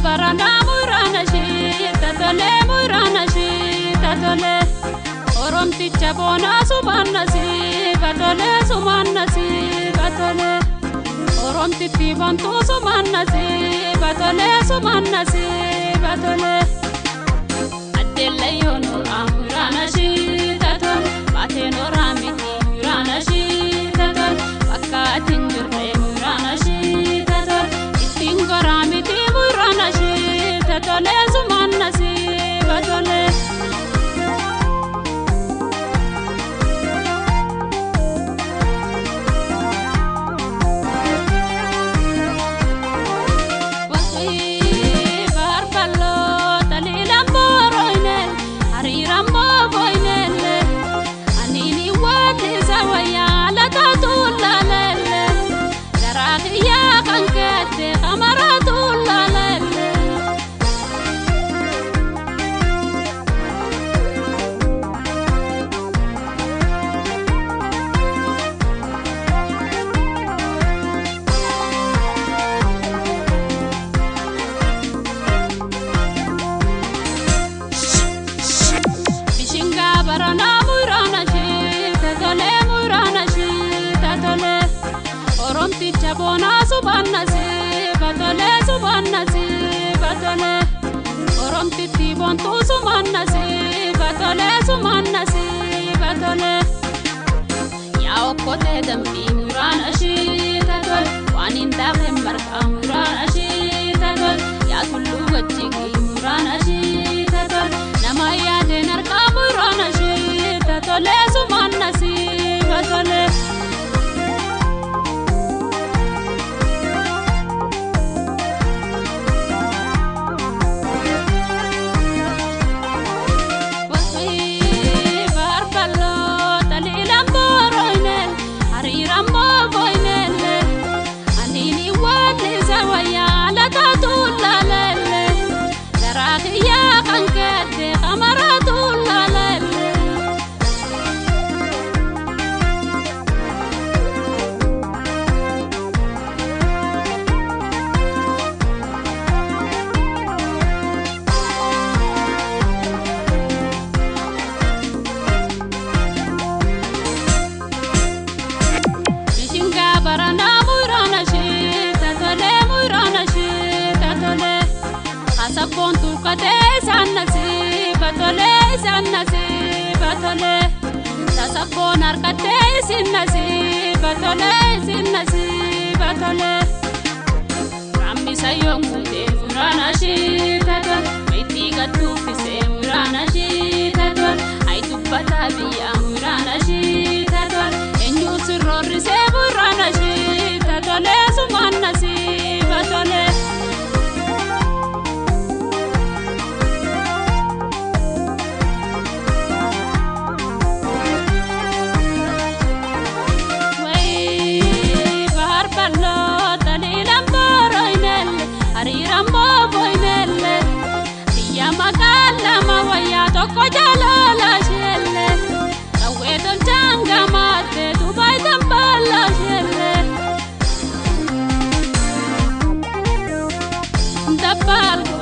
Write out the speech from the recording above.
Barana murana shi tatole murana shi tatole Oromticha bona sumanna si batole sumanna si batole Oromtitti bantu sumanna si batole sumanna si batole Addelayoon murana shi tatole bateen oramiti murana shi tatole bakka atin jirre murana shi tatole ittiin goramiti murana shi tatole sumanna si batole. Bona subanna si batole subanna si batole Oromtitti bontu sumanna si batole sumanna si batole Yaa okkotee dambii murana shi tatole waan hin taane marqa murana shi tatole yaa tulluu wajjigii murana shi tatole nama yaadeen harka murana shi tatole sumanna si batole. Tasabboon harkattee isin asii batole isin asii batole. Rammisa yommuu murana shi tatole meetii gattuuffisee murana shi tatole ayi dubbataa biyya murana shi tatole eenyu sirroorrisee murana shi tatole sumanna si batole. Bye.